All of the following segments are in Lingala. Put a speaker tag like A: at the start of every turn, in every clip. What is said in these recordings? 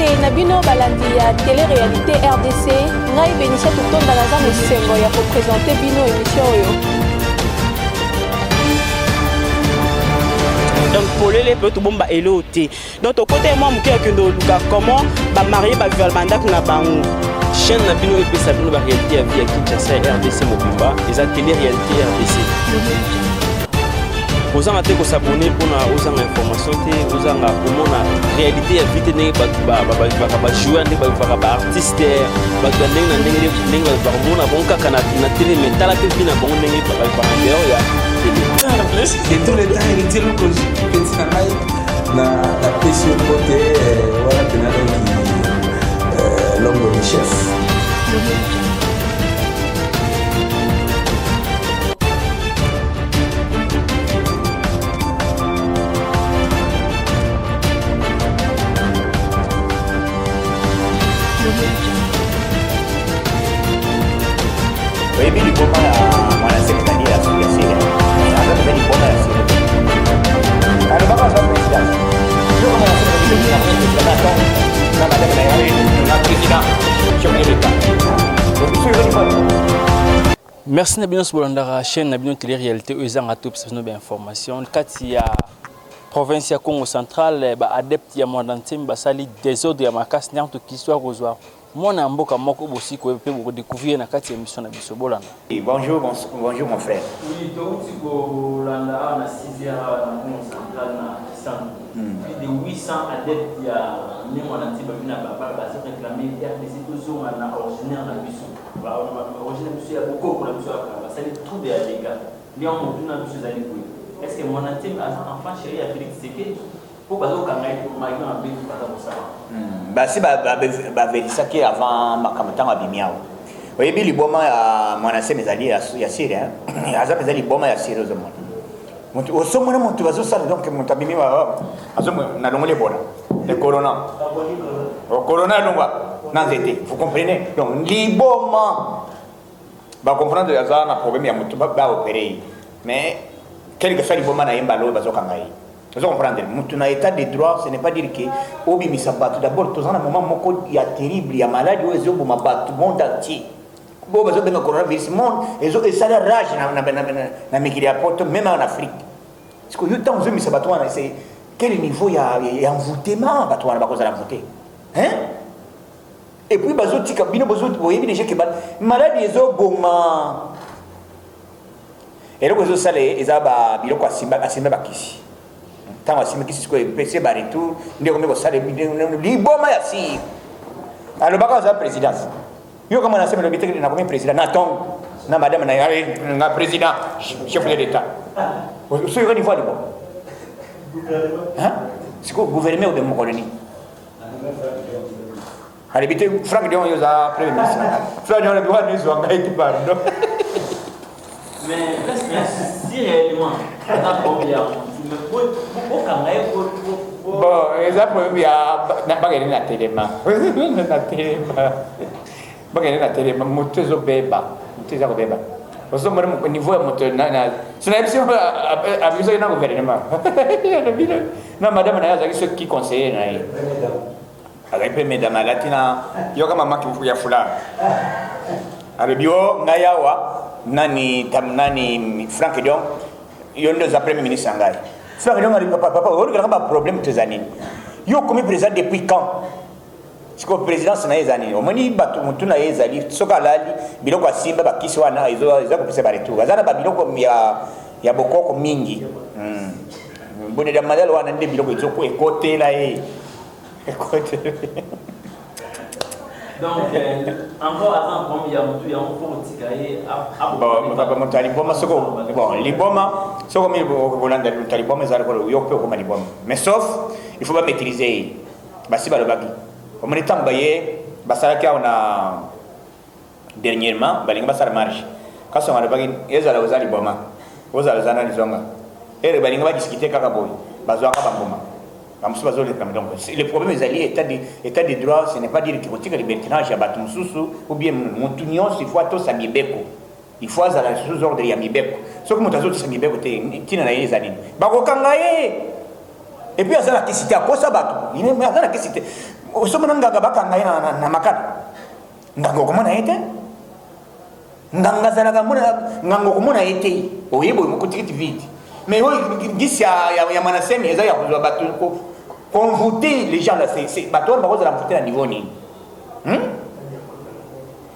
A: Mbote na bino balandi ya télé-réalité RDC, ngai Benicia Tutonda naza na esengo ya kopresente bino émission oyo.
B: Donc polele mpe tobomba eloo te, donc tokota ye mwa moke ya kende oluka comment bamarie bavival bandako na bango.
C: Chaîne na bino epesa bino baréalité ya vie ya Kinshasa, ya RDC mobimba, eza télé réalité RDC. Kozanga te kosabone mpona ozanga information te, ozanga komona réalité ya vie te, ndenge bato bavivaka, bajoueur ndenge bavivaka, baartiste, bato ya ndenge na ndenge, ndenge bavivaka. Omona bango kaka na télé, mais tala mpe vie na bango, ndenge bavivaka dehors ya télé.
D: De tout le temps, Héritier Lukoji, petit na ngai, na napesi yo mbote wana mpena. Donc l'homme de chef.
E: Oyebi liboma ya Mwana Nsemi ezali ya sere, aza mpenza liboma ya sere. Alobaka aza présidence. Yo Mwana Nsemi azali président na ntongo na madame na ye na président chef de l'État. So yoki liboma.
C: Merci na bino nyonso bolandaka chaîne na bino télé réalité oyo ezanga topesa bino bainformation. Kati ya province ya Congo Central, baadepte ya Mwanda Nsemi basali désordre ya makasi. Ndenge tokisi wa kozwa mwana ya mboka moko, bosi koyeba mpe bokodécouvrir na kati ya émission na biso. Bolanda.
E: Bonjour, bonjour mon frère.
C: Oui, touti kolanda awa na 6 heures awa na Congo Central, na Kisantu, plus de 800 adeptes ya Ne Mwanda Nsemi babi na babala, baza réclame RDC tozonga na originaire na biso, origine na biso ya bokoko na biso ya kala. Basali trouble ya dégâts. Nde yango motuna biso ezali boye: est ce que Mwana Nsemi aza enfant chéri ya Félix Tshisekedi, mpo bazokanga ye malgré mabe baza kosala?
E: Basi bavelisaki avant makambo. Ntango abimi awa, oyebi liboma ya Mwana Nsemi ezali ya sire, aza mpenza liboma ya sire. Ozomona moto, osomona moto bazosala. Donc moto abimi, nalongoli ebola, le corona, corona elongwa na nzete, vous comprenez? Donc liboma, bacomprendre aza na problème ya moto, baopérer ye. Mais quel que soit liboma na ye, mbala oyo bazokanga ye. Ozo comprendre, moto na état de droit, ce n'est pas dire que obimisa bato. D'abord toza na moment moko ya terrible ya maladi oyo ezoboma bato monde entier, oyo bazobenga coronavirus. Monde esala rage na mikili ya poto, même en Afrique. Sikoyo yo, ntango ozobimisa bato wana, c'est quel niveau ya envoûtement? Bato wana bakozala envoûté, hein? Et puis bazotika bino, boyebi déjà ke maladi ezoboma. Eloko ezosala eza biloko asimba, bakisi. Ntango asimba kisi, sikoyo epesi baretour, nde komi kosala liboma ya sire. Alobaka aza présidence. Yo kama nasema lobi te nakomi président na ntongo na madame na ye nga président chef de l'État. So yoka niveau ya liboma sikoyo, gouvernement obe mokolo nini? Alobi te Frank Dion, yo oza premier ministre. Frank Dion alobi wana ezwa ngai te, pardon.
C: Mais si réellement aza problème ya bokanga ye.
E: Bon, eza problème ya bakende na telema, na telema, bakende na telema. Moto ezobeba, moto eza kobeba. Ozomona niveau ya moto. So nayebi so abimisaki na gouvernement, alobi na madame na ye, azalaki soki conseiller na ye, azalaki mpe mesdames, alati na yoka mama ya foulard. Alobi o ngai awa nani nani, Frank Dion, yo nde oza premier ministre ya ngai. Frank Dion alobi: papa, olukelaka baproblème to eza nini? Yo okomi président depuis quand? Sikoyo présidence na ye eza nini? Omoni bato, motu na ye ezali soki alali, biloko asimba, bakisi wana eza kopesa baretour. Aza na babiloko ya bokoko mingi. Boneda malala wana nde biloko ekotela ye, ekotela.
C: Donc encore aza problème ya motu yango, mpo kotika ye.
E: Moto ya liboma, soko bon liboma, soko mi kolanda moto ya liboma eza lokola yo mpe okoma liboma. Mais sauf il faut bamaîtriser ye. Basi balobaki, omoni ntango baye basalaki awa na dernièrement, balingi basala marche, kasi alobaki ezala oza liboma, ozala oza nani, zonga ere. Balingi badiscuter kaka boye, bazwaka bambuma, bamosusu bazolekama. Donc le problème ezali état de droit. Ce n'est pas dire que kotika libertinage ya bato mosusu ou bien motu nyonso. Il faut atosa mibeko, il faut azala sous ordre ya mibeko. Soki moto azotosa mibeko te, ntina na ye eza nini? Bakokanga ye. Et puis aza na kisi te, akosa bato, aza na kisi te. Osomona nganga bakanga ye na makala, nganga okomona ye te. Nganga azalaka mona nganga okomona ye te, oye boye moko tikiti vide. Mais oyo ngisi ya Muanda Nsemi eza ya kozwa bato, convoiter les gens là. C'est bato wana bakozala envoûté na niveau nini,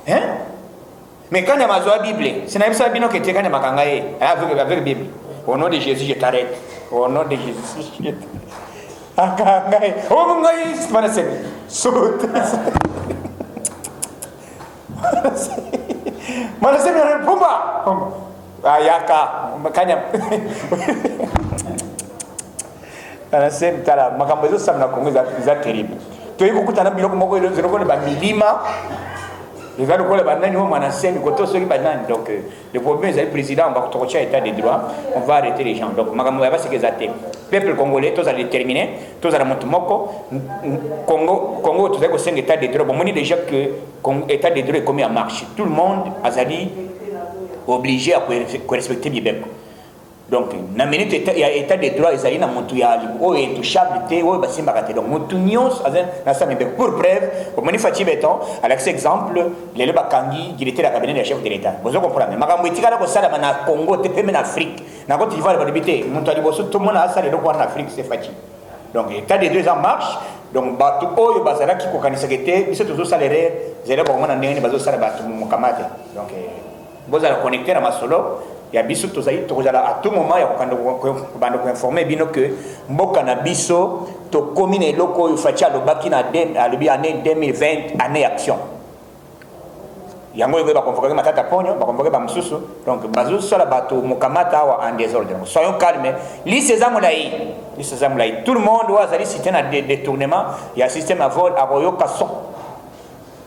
E: Hein? Mais quand il y a ma Bible, c'est na bino que te kanya makanga ye avec Bible. Au nom de Jésus, je t'arrête. Au nom de Jésus, je t'arrête. Akanga ye. Oh ngai Muanda Nsemi. Saute. Muanda Nsemi pumba. Ayaka kanya. Muanda Nsemi, tala makambo ezosala na Congo, eza terrible. Toyei kokutana biloko moko lokola bamilima, eza lokola banani oyo Muanda Nsemi koto soki banani. Donc le problème ezali président tokotia état de droit, on va arrêter les gens. Donc makambo ya basika eza te. Peuple congolais, tozala déterminé, tozala moto moko. Congo, Congo tozali kosenga état de droit. Bomoni déjà que état de droit ekomi en marche, tout le monde azali obligé ya korespecter mibeko. Donc na minute ya état de droit, ezali na motu ya oyo intouchable te, oyo basimbaka te. Donc motu nyonso aza na sa mibeko. Pour preuve, omoni Fatshi Béton alakisi exemple. Lelo bakangi directeur ya cabinet ya chef de l'État. Bozo comprendre, makambo etikala kosalama na Congo te, peme na Afrique, na Côte d'Ivoire balobi te. Moto ya liboso tomona asala eloko wana na Afrique, c'est Fatshi. Donc état de droit eza marche. Donc bato oyo bazalaki kokanisaka te biso tozosala erreur, zela bakomona ndenge nini bazosala bato mokama te. Donc bozala connecté na masolo ya biso. Tozali, tokozala à tout moment ya kobanda koinformer bino ke mboka na biso tokomi na eloko oyo Fatshi alobaki na alobi année 2020, année action. Yango oyo baconvoquaki Matata Ponyo, baconvoquer bamosusu. Donc bazosala bato mokamata awa en désordre. Donc soyons calme, liste eza molai, liste eza molai. Tout le monde oyo azali cité na détournement ya système ya vol akoyoka son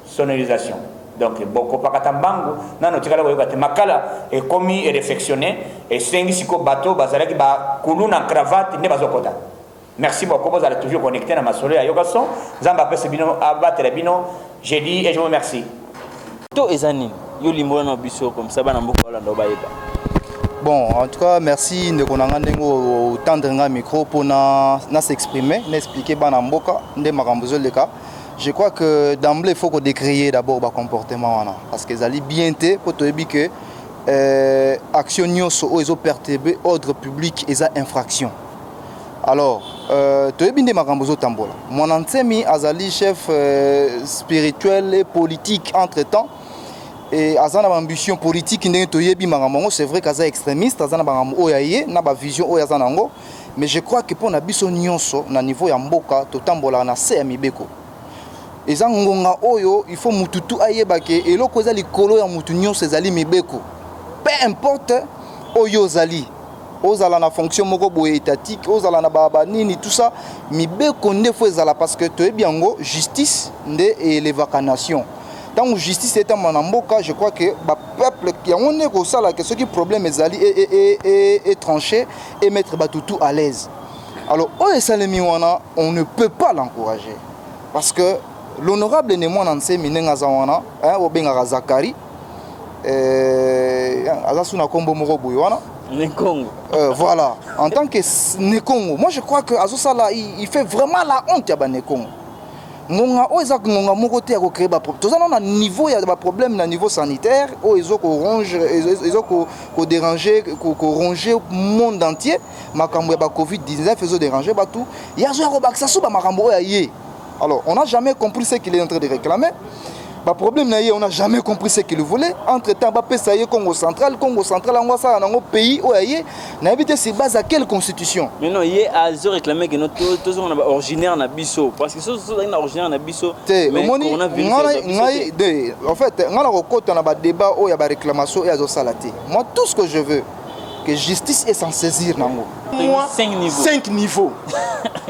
E: sonorisation. Donc bokopakata mbangu, nano tikala koyoka te. Makala ekomi réfectionné, esengi sikoyo bato bazalaki bakulu na cravate nde bazokota. Merci beaucoup, bozala toujours connecté na masolo ya Yoka Son. Nzambe apesa bino, abatela bino. Je dis et je vous remercie.
C: To eza nini? Yo limbola na biso comme ça bana mboka balanda, bayeba.
F: Bon, en tout cas, merci ndeko na nga ndenge otendre nga micro mpona na s'exprimer, na expliquer bana mboka nde makambo ezoleka. Je crois que d'emblée, il faut kodécrier d'abord bacomportement wana, parce que ezali bien te, mpo toyebi que action nyonso oyo ezoperturber ordre public eza infraction. Alors toyebi nde makambo ezotambola. Muanda Nsemi azali chef spirituel et politique entre temps et aza na baambition politique. Ndenge toyebi makambo yango, c'est vrai qu'aza extrémiste, aza na makambo oyo aye na bavision oyo aza nango. Mais je crois que mpo na biso nyonso na niveau ya mboka, totambolaka na se ya mibeko. Eza ngonga oyo il faut mutu tu ayeba ke eloko eza likolo ya mutu nyonso ezali mibeko. Peu importe oyo ozali, ozala na fonction moko boye étatique, ozala na banini, tout ça, mibeko nde faut ezala, parce que toyebi yango, justice nde elevaka nation. Ntango justice etambola na mboka, je crois que bapeuple yango nde kosalaka soki problème ezali etranché et mettre bato tout à l'aise. Alors oyo esalemi wana, on ne peut pas l'encourager, parce que l'honorable Ne Muanda Nsemi, ndenge aza wana, obengaka Zakari, aza su na nkombo moko boye wana.
C: Nekongo.
F: Voilà, en tant que Nekongo, moi je crois que azosala, il fait vraiment la honte ya banekongo. Ngonga oyo eza ngonga moko te ya kocréer baproblème. Toza nano na niveau ya baproblème na niveau sanitaire oyo ezo kodéranger, koronger monde entier. Makambo ya bacovid 19 ezodéranger bato, ye azoya kobakisa so bamakambo oyo aye. Alors on n'a jamais compris ce qu'il est en train de réclamer, baproblème na ye, on n'a jamais compris ce qu'il voulait. Entre temps bapesa ye Congo Central. Congo Central yango asala nango pays oyo aye, nayebi te sur base ya quelle constitution.
C: Mais non, ye azo réclamer ke no tozonga na baoriginaire na biso, parce que soki tozalaki na originaire na biso.
F: Te, omoni ngai de, en fait, ngai na kokota na badébat oyo ya baréclamation oyo azosala te. Moi, tout ce que je veux, que justice est s'en saisir nango.
C: Moi, cinq niveaux.
G: Cinq niveaux,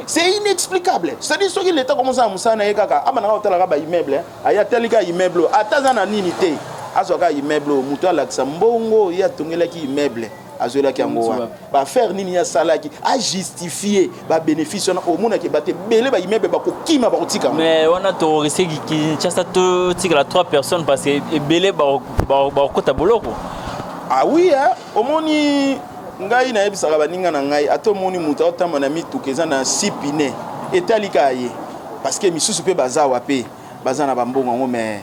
G: c'est inexplicable. C'est-à-dire soki l'État commence na mosala na ye, kaka abanaka kotalaka baimmeuble, aye atali kaka immeuble oyo, ata aza na nini te, azwaka immeuble oyo, moto alakisa mbongo ye atongelaki immeuble, azwelaki yango wana, baaffaire nini ye asalaki, ajustifie babénéfice wana. Omonaki bato ebele baimmeuble bakokima, bakotika.
C: Mais wana torisque Kinshasa totikala trois personnes, parce que ebele bakokota boloko.
G: Ah oui, hein? Omoni Ngai nayebisaka baninga na ngai, ata omoni moto aotamba na mituka eza na six pneus, etali kaka ye, parce que misusu mpe baza awa mpe baza na bambongo yango, mais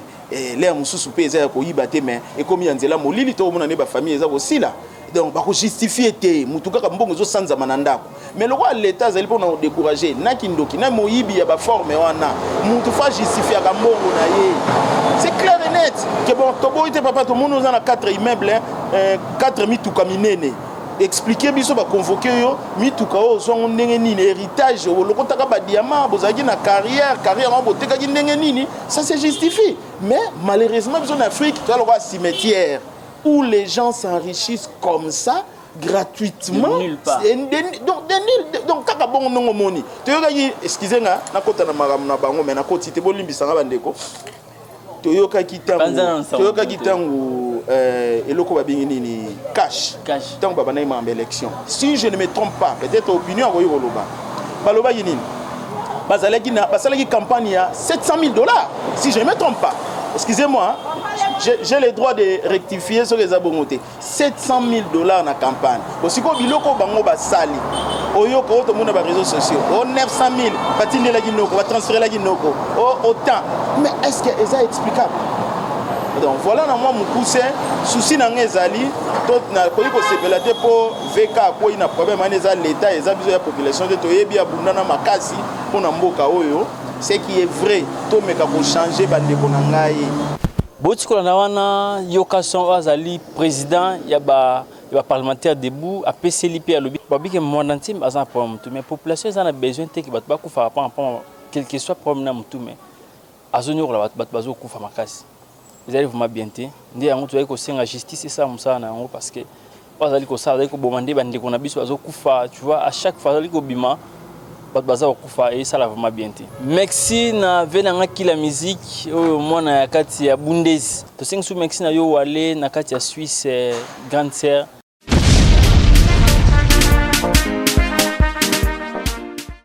G: l'heure mosusu mpe eza ya koyiba te, mais ekomi ya nzela molili. Tokomona nde bafamille eza kosila. Donc bakojustifie te, mutu kaka mbongo ezosanzama na ndako. Mais lokola leta azali mpona kodécourage na kindoki na moyibi ya baforme wana, mutu fa justifiaka mbongo na ye. C'est clair et net que bon, toboyi te, papa, tomoni oza na 4 immeuble, 4 mituka minene. Explique biso, baconvoke yo, mituka oyo ozwango ndenge nini? Héritage, olokotaka badiamant, bozalaki na carrière, carrière yango botekaki ndenge nini? Ça se justifie. Mais malheureusement, biso na Afrique toza lokola cimetière où les gens s'enrichissent comme ça, gratuitement.
C: De nulle part.
G: Donc de nul, donc kaka bongo ndongo omoni. Toyokaki, excuse nga, nakota na makambo na bango, mais nakoti te, bolimbisanga bandeko. Toyokaki
C: Banza na
G: ntango
C: nsango
G: toyokaki
C: te.
G: Ntango eloko babengi nini, cash.
C: Cash.
G: Ntango babandaki makambo élection, si je ne me trompe pas, peut-être opinion akoki koloba, balobaki nini? Bazalaki na basalaki campagne ya 700 000 $, si je ne me trompe pas, excusez-moi, hein, j'ai le droit de rectifier soki eza bongo te. 700 000 $ na campagne. Bosikoyo biloko bango basali, oyoka oyo tomona baréseaux sociaux, o 900 000 batindelaki noko, batransférelaki noko o autant. Mais est ce que eza explicable? Donc voilà, na mwa mokuse, souci na ngai ezali to nakoki kosepela te mpo VK akwei na problème wana. Eza leta, eza biso ya population te. Toyebi abundana makasi mpo na mboka oyo. Ce qui est vrai, tomeka kochange, bandeko na ngai.
C: Boti kolanda wana, yoka son oyo azali président ya ba ya baparlementaire debout, apeseli mpe alobi babike Mwanda Ntimbe aza na problème motu, mais population eza na besoin te ke bato bakufaka pamba, quel que soit problème na motu, mais azonyokola bato, bato bazokufa makasi, ezali vraiment bien te. Nde yango tozali kosenga justice esala mosala na yango, parce que oyo azali kosala, azali koboma nde bandeko na biso bazokufa. Tu vois, à chaque fois azali kobima, bato baza kokufa, esala vraiment bien te. Merci na ve na nga Kila Musique oyo mwana ya kati ya Bundesi. Tosengi su merci na yo Wale na kati ya Suisse, grande sœur.